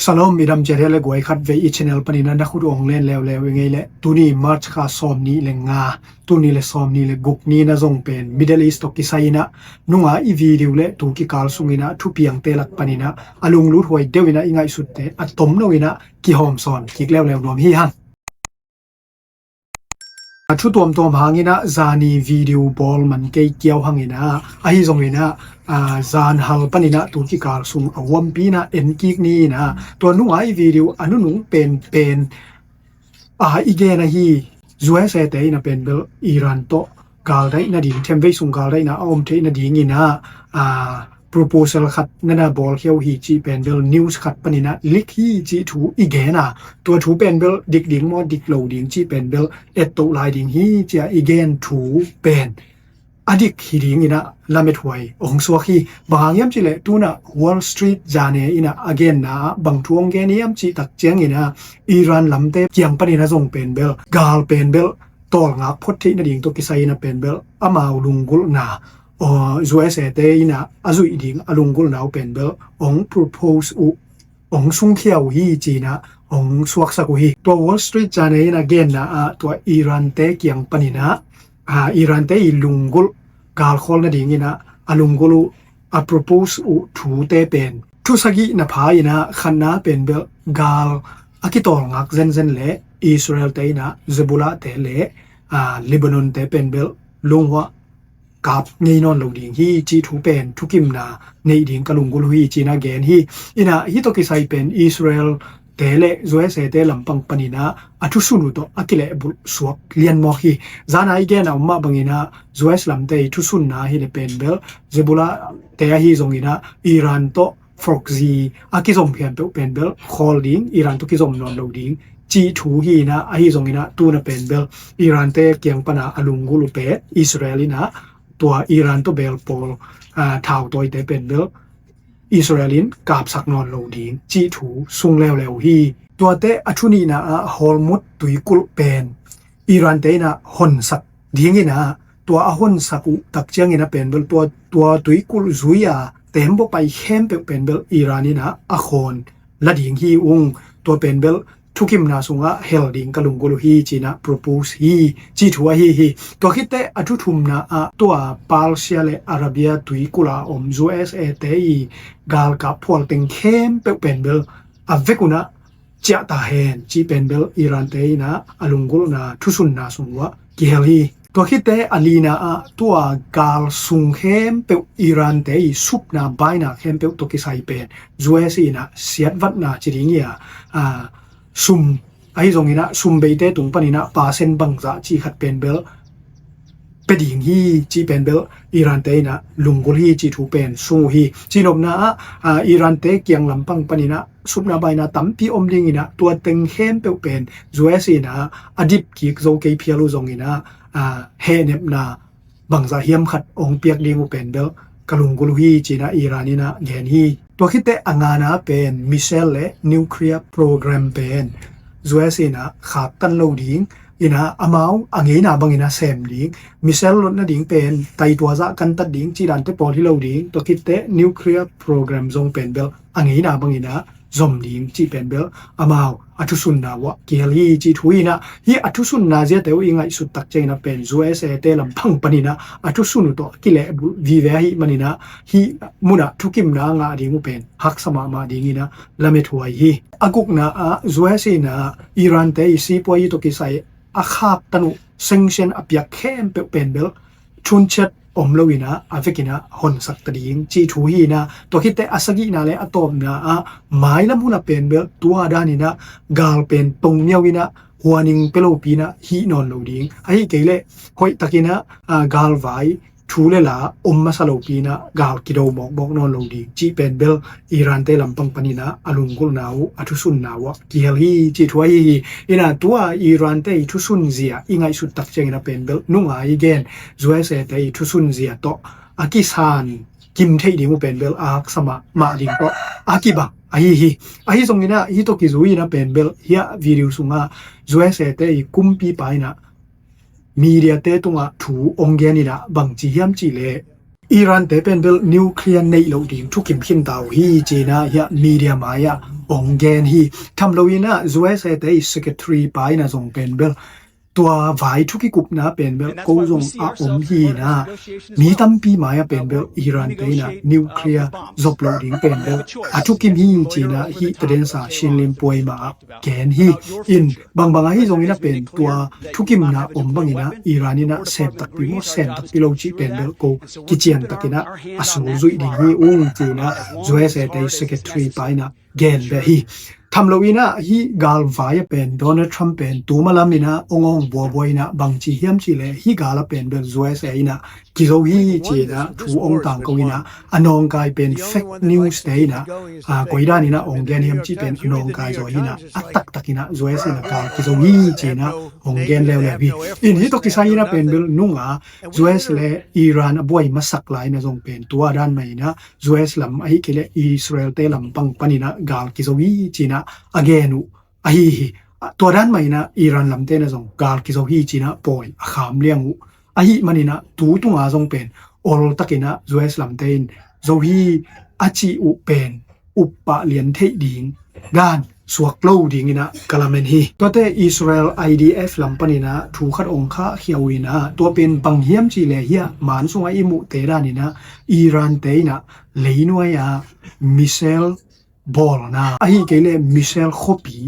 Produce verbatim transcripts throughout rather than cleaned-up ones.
Shalom, i dam ciat hiam le guai, khatvei i channel panin ah na khut uh hong len leuleu i ngei leh, tuni March kha sawmnih le nga, tuni le sawmnih le guk ni na zong pen Middle East tawh kisai in ah nunga i video le tu kikal sungin ah thupiangte lak panin ah a lunglut huai deuh in ah i ngaihsutte a tomno in ah kihawm sawn kik leuleu nuam hi hang. A thu tuamtuam hangin ah zani video bawl man kei kiau hangin ah, ahi zongin ah, a, zan hal panin ah tu kikal sung a huampi in ah en kik ni in ah, tua nunga i video a nunung penpen a i gen ahi, U S A te in ah pen bel Iran tawh gal daih nading, themvei sung gal daihna a om theih nadingin ah, a, proposal khat na na bawlkhia uh hi cih pen bel news khat panin ah leak hi cih thu i gen a, tua thu pen bel dik ding maw dik lo ding cih pen bel ettoh lai ding hi ci-a i gen thu pen a dik hi dingin ah lamethuai hong suak hi. Bang hang hiam cih leh tu in ah Wall Street Journal in ah a genna ah bang thu hong gen hiam cih tak ciangin ah Iran lamte kiang panin ah zong pen bel gal pen bel tawlngak phot theih nading tawh kisai in ah pen bel amau lunggulhna, aw, U S A te in ah a zuih ding a lunggulhna uh pen bel hong propose uh, hong sungkhia uh hi ci-in ah hong suaksak uh hi. Tua Wall Street Journal in ah genna ah tua Iran te kiang panin ah, a, Iran te i lunggulh galkhawl nadingin ah a lunggulh uh, a propose uh thute pen thu sagih na pha in ah, khatna pen bel gal a kitawlngak zenzen le Israel te in ah Hezbollah te le, a, Lebanon te pen bel lunghuah kap ngei nawn lo ding hi cih thu pen thukimna neih ding ka lunggulh uh hi ci-in ah gen hi. In ah hih tawh kisai pen Israel te le U S A te lampang panin ah a thusun uh tawh a kilehbulh suak lianmawk hi. Zan a i gen a om mah bangin ah U S lamte i thusunna hi le pen bel Hezbollah te ahi zongin ah Iran tawh proxy a kizom khempeuh pen bel khawl ding, Iran tawh kizom nawn lo ding cih thu hi in ah, ahi zongin ah tu in ah pen bel Iran te kiang pan ah a lunggulh uh pen Israel in ah tua Iran tawh bel pawl, a, thautawite pen bel Israel in kapsak nawn lo ding cih thu sung leuleu uh hi. Tuate a thu nihna ah Hormuz tuikulh pen Iran te in ah honsak dingin ah, tua a honsak uh tak ciangin ah pen bel tua, tua tuikulh zui a tembaw pai khempeuh pen bel Iran in ah a khawn la ding hi ung, tua pen bel thukimna sungah hel ding ka lunggulh uh hi ci-in ah propose hi cih thu ahi hi. Tua khit teh a thu thumna ah tua Persia le Arabia tuikulh a om U S A te i galkap phual teng khempeuh pen bel a vek un ah ciah ta hen cih pen bel Iran te in ah a lunggulhna thusunna sung uah kihel hi. Tua khit teh a lina ah tua gal sung khempeuh, Iran te i supna baina khempeuh tawh kisai pen U S in ah siatvatna ci ding hi a, a, sum, ahi zongin ah sum beite tung panin ah percent bangzah cih khat pen bel pia ding hi cih pen bel Iran te in ah lunggulh hi cih thu pen sung uh hi. Cihnopna ah, a, Iran te kiang lampang panin ah supna baina tampi om dingin ah tua teng khempeuh pen U S in ah a dip kik zo kei phial uh zongin ah, a, hehnepna bangzah hiam khat hong piak ding uh pen bel ka lunggulh uh hi ci-in ah Iran in ah gen hi. Tua khit teh a ngana pen missile le nuclear program pen U S in ah khaktan lo ding in ah amau a ngeina bangin ah sem ding, missile lot nading pen taitua zah kantat ding cih dante pawl hi lo ding, tua khit teh nuclear program zong pen bel a ngeina bangin ah zom ding cih pen bel amau a thusunna uah kihel hi cih thu hi in ah, hih a thusunna ziate uh i ngaihsut tak ciangin ah pen U S A te lampang panin ah a thusun uh tawh a kilehbulh vive ahih manin ah hih mun ah thukimna a ngah ding uh pen haksa mahmah dingin ah lamethuai hi. A gukna ah U S in ah Iran te i sipuai tawh kisai a khaktan uh sanction a piak khempeuh pen bel thunciat om loin ah a vekin ah honsak ta ding cih thu hi in ah, tua khit teh a sagihna le a tawpna ah mailam hun ah pen bel tua danin ah gal pen tongmiau in ah huaning pia lopi in ah hih nawn lo ding, ahih kei leh hoih takin ah, a, galvai thu le la om masa lopi in ah gal kido mawkmawk nawn lo ding cih pen bel Iran te lampang panin ah a lunggulhna uh, a thusunna uh ah kihel hi cih thu ahi hi. In ah tua Iran te i thusun zia i ngaihsut tak ciangin ah pen bel nunga i gen U S A te i thusun zia tawh a kisan kim theih ding uh pen bel a haksa mahmah ding tawh a kibang ahi hi. Ahi zongin ah hih tawh kizui in ah pen bel hih video sungah U S A te i kumpipa in ah media te tungah thu hong gen in ah bangci hiam cih leh, Iran te pen bel nuclear neih loh ding thukim khin ta uh hi, ci-in ah hiah media mai-ah ong gen hi. Tham lo-in ah U S A te i secretary pa in ah zong pen bel tua vai thukikupna pen bel ko zong a om hi-in ah mi tampi mai-ah pen bel Iran te in ah nuclear zop loh ding pen bel a thukim hi, ci-in ah hih tadinsa Shin Lin Puai mah ah gen hi. In bangbang ahi zongin ah pen tua thukimna om bangin ah Iran in ah sem takpi maw, sem takpi lo cih pen bel ko kician takin ah a sulzuih ding hi ung, ci-in ah U S A te secretary pa in ah gen beh hi. Tham lo-in ah hih galvai ah pen Donald Trump pen tuma lam in ah ong ong buabua in ah bangci hiam cih leh hih gal ah pen bel U S A in ah kizo hi, ci-in ah thu ong tangko in ah a nawngkai pen fake news te in ah, a, koi dan in ah ong gen hiam cih pen a nawngkai zaw hi-in ah a taktak in ah U S in ah gal kizo hi, ci-in ah ong gen leuleu hi. In hih tawh kisai in ah pen bel nung a U S le Iran a buai masak lai in ah zong pen tua dan mah in ah U S lam ahi kei leh Israel te lampang panin ah gal kizo hi, ci-in ah a gen uh ahi hi. Tua dan mah in ah Iran lamte in ah zong gal kizo hi, ci-in ah pawi a kham liang uh. Ahi manin ah tu tunga zong pen ol takin ah U S lamte in zo hi a cih uh pen up pah lian theih ding dan suak lo dingin ah ka lamen hi. Tuate Israel I D F lam panin ah thu khat ong khahkhia uh in ah tua pen bang hiam cih leh hiah man sungah i muhte dan in ah Iran te in ah leinuai ah missile bawlna ahi kei leh missile khuapi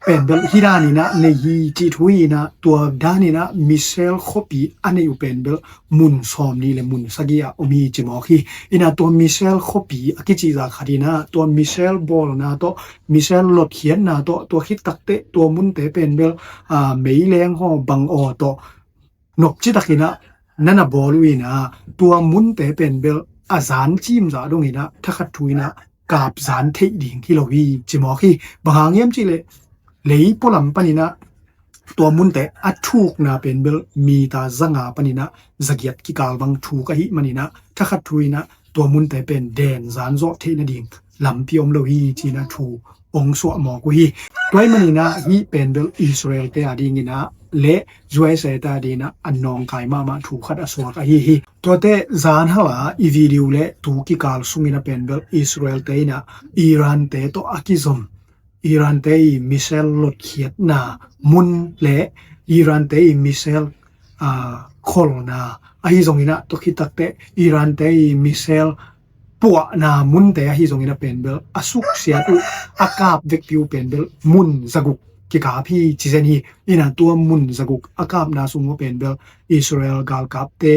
pen bel hih dan in ah nei hi cih thu hi-in ah tua dan in ah missile khuapi a neih uh pen bel mun sawmnih le mun sagih ah om hi ci mawk hi. In ah tua missile khuapi a kicih zah khat in ah tua missile bawlna tawh, missile lotkhiatna tawh, tua khit takteh tua munte pen bel, a, meileng haw bang aw tawh nopci takin ah na na bawl uh in ah tua munte pen bel a zan cimzah dongin ah thakhat thu in ah kap zan theih ding hi lo hi ci mawk hi. Bang hang hiam cih leh lei pualam panin ah tua munte a thukna pen bel mita zanga panin ah zagiat kikal bang thuk ahih manin ah thakhat thu in ah tua munte pen den zan zawh theih nading lampi om lo hi, ci-in ah thu ong suah mawk uh hi. Tua ahih manin ah hih pen bel Israel te a dingin ah le U S A te a dingin ah a nawngkai mahmah thu khat a suak ahi hi. Tuate zan hal a i video le tu kikal sungin ah pen bel Israel te in ah Iran te tawh a kizom Iran te i missile lotkhiatna mun le Iran te i missile, a, kholna ahi zongin ah tua khit takteh Iran te i missile puahna munte ahi zongin ah pen bel a suksiat uh a kap vekpi uh pen bel mun zaguk kikap hi ci zen hi. In ah tua mun zaguk a kapna sung uh pen bel Israel galkapte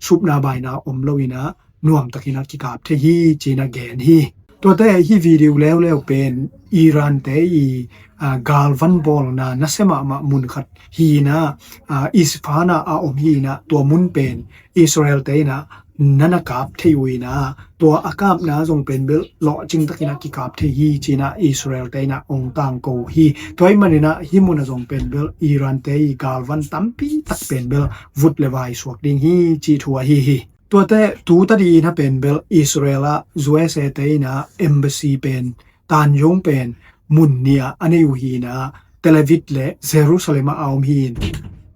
supna baina om lo in ah nuamtakin ah kikap thei hi, ci-in ah gen hi. Tuate hih video leuleu pen Iran te i, a, galvan bawlna nasia mahmah mun khat hi-in ah, a, Isfahan ah a om hi-in ah tua mun pen Israel te in ah na na kap thei uh in ah tua a kapna zong pen bel lawhcing takin ah kikap thei hi, ci-in ah Israel te in ah ong tangko hi. Tua ahih manin ah hih mun ah zong pen bel Iran te i galvan tampi tak pen bel vut le vai suak ding hi cih thu ahi hi. Tuate tu tadi in ah pen bel Israel ah U S A te in ah embassy pen, tanzung pen mun nih ah a nei uh hi-in ah Tel Aviv le Jerusalem ah a om hi-in,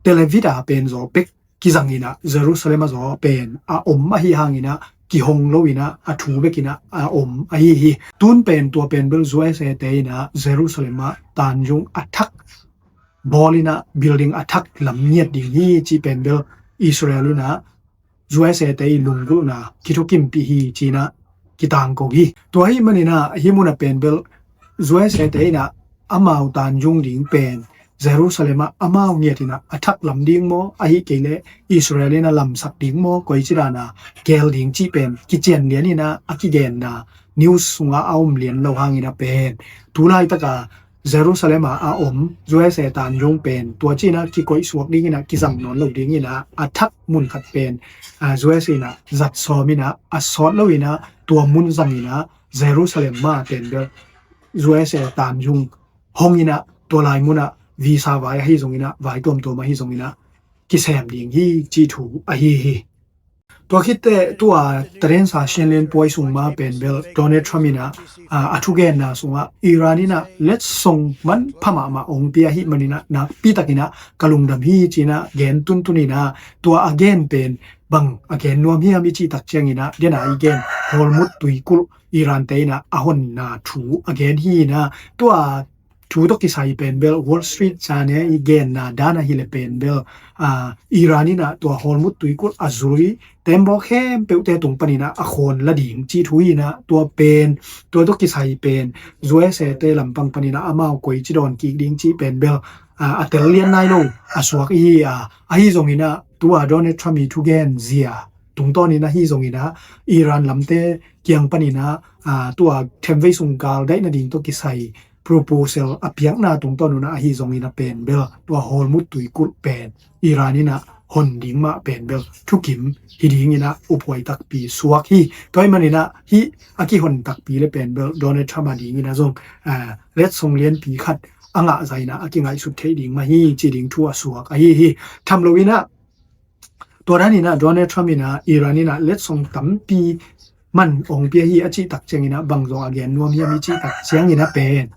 Tel Aviv ah pen zaw bek kizang in ah Jerusalem ah zaw pen a om ahi hangin ah kihong lo in ah a thu bek in ah a om ahi hi. Tun pen tua pen bel U S A te in ah Jerusalem ah tanzung a thak bawl in ah building a thak lam ngiat ding hi cih pen bel Israel in ah U S A te i lunggulhna kithukimpih hi, ci-in ah kitangko hi. Tua ahih manin ah hih mun ah pen bel U S A te in ah amau tanzung ding pen Jerusalem ah amau ngiat in ah a thak lam ding maw, ahih kei leh Israel in ah lamsak ding maw, koici dan ah gel ding cih pen kician lian in ah a kigenna news sungah a om lian lo hangin ah pen tu laitak ah Jerusalem ah a om U S A tanzung pen tua ci-in ah kikoih suak dingin ah kizang nawn lo dingin ah a thak mun khat pen, a, U S A in ah zat sawm in ah a sawt lo in ah tua mun zang in ah Jerusalem mah pen bel U S A tanzung hong in ah tua lai mun ah visa vai ahi zongin ah vai tuamtuam ahi zongin ah kisem ding hi cih thu ahi hi. Tua khit teh tua tadinsa Shin Lin Puai sung mah pen bel Donald Trump in ah, a, a thugenna sungah Iran in ah letsong manpha mahmah ong pia ahih manin ah nakpi takin ah ka lungdam hi, ci-in ah gen tuntun in ah tua a gen pen bang a gen nuam hiam i cih tak ciangin ah, den a i gen Hormuz tuikulh Iran te in ah a honna thu a gen hi in ah, tua thu tawh kisai pen bel Wall Street Journal i genna dan ahih leh pen bel, ah, Iran in ah tua Hormuz tuikulh a zui tembaw khempeuhte tung panin ah a khawn la ding cih thu hi in ah, tua pen, tua tawh kisai pen U S A te lampang panin ah amau koici dawn kik ding cih pen bel, ah, a tel lian nai lo a suak i hi a, ahi zongin ah tua Donald Trump i thugen zia tungtawnin ahi zongin ah Iran lamte kiang panin ah, ah, tua themvei sung gal daih nading tawh kisai proposal a piakna tungtawn un ah ahi zongin ah pen bel tua Hormuz tuikulh pen Iran in ah hon ding mah pen bel thukim hi dingin ah uphuai takpi suak hi. Tua ahih manin ah hih a kihon takpi le pen bel Donald Trump a dingin ah zong, ah, letsong lianpi khat a ngah zah in ah a kingaihsut theih ding mah hi cih ding thu a suak ahi hi. Tham loin ah tua danin ah Donald Trump in ah Iran in ah letsong tampi man ong pia hi a cih tak ciangin ah bang zong a gen nuam hiam i cih tak ciangin ah pen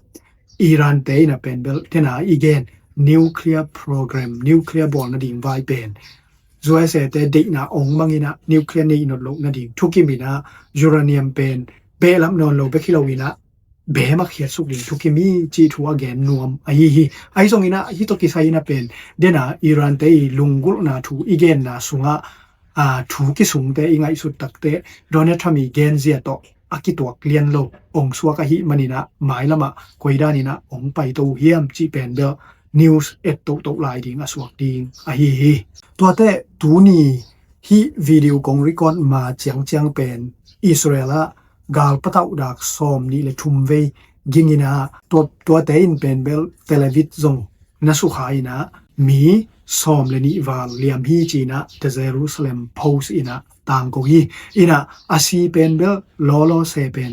Iran te in ah pen bel den a i gen nuclear program, nuclear bawl nading vai pen U S A te deihna ong mangin ah nuclear neih nawn loh nading thukim in ah uranium pen behlap nawn lo bek hi loin ah behlap khiatsuk ding thukim hi cih thu a gen nuam ahi hi. Ahi zongin ah hih tawh kisai in ah pen den a Iran te i lunggulhna thu i genna sungah, ah, thu kisungte i ngaihsut takteh Donald Trump i gen zia tawh a kituak lian lo ong suak ahih manin ah mailam ah koi danin ah ong paito uh hiam cih pen bel news et tohtoh lai ding a suak ding ahi hi. Tuate tuni hih video kong record ma ciangciang pen Israel ah gal patauh dak sawm nih le thum vei ging in ah tua, tuate in pen bel Tel Aviv zong na sukha in ah mi sawm le nih val liam hi ci in ah The Jerusalem Post in ah tangko hi. In ah a si pen bel lawlaw se pen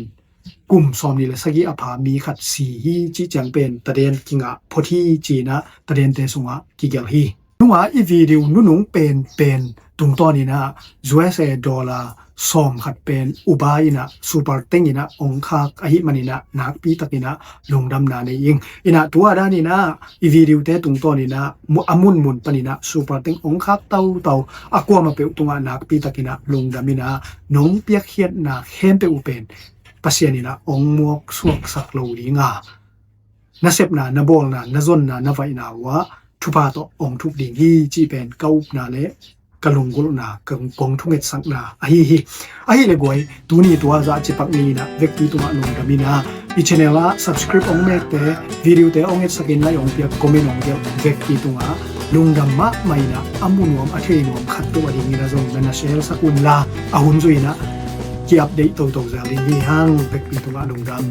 kum sawm nih le sagih a pha mi khat si hi cih ciang pen taden kingah phot hi ci in ah tadente sungah kigelh hi. Nunga i video nunung penpen tungtawn in ah U S A dollar sawm khat pen uba in ah super teng in ah ong khak ahih manin ah nakpi takin ah lungdamna nei ing. In ah tua danin ah i video te tungtawn in ah mu-, a munmun panin ah super teng ong khak tautau a kuamah peuh tungah nakpi takin ah lungdam in ah nong piakkhiatna khempeuh uh pen Pasian in ah ong muak suaksak lo ding a, na sepna, na bawlna, na zonna, na vaihna uh ah thupha tawh ong thuk ding hi cih pen ka upna le ka lunggulhna, ka kong thungetsakna ahi hi. Ahi le guai, tuni tua zah cipak ni in ah vekpi tungah lungdam in ah, i channel ah subscribe ong mekte, video te ong etsak in like ong piak, comment ong gelh vekpi tungah lungdam mahmah in ah, a mu nuam a thei nuam khat peuh a dingin ah zong na na share sak un la, a hun zui in ah ki-update toto zel ding hi hang. Vekpi tungah lungdam.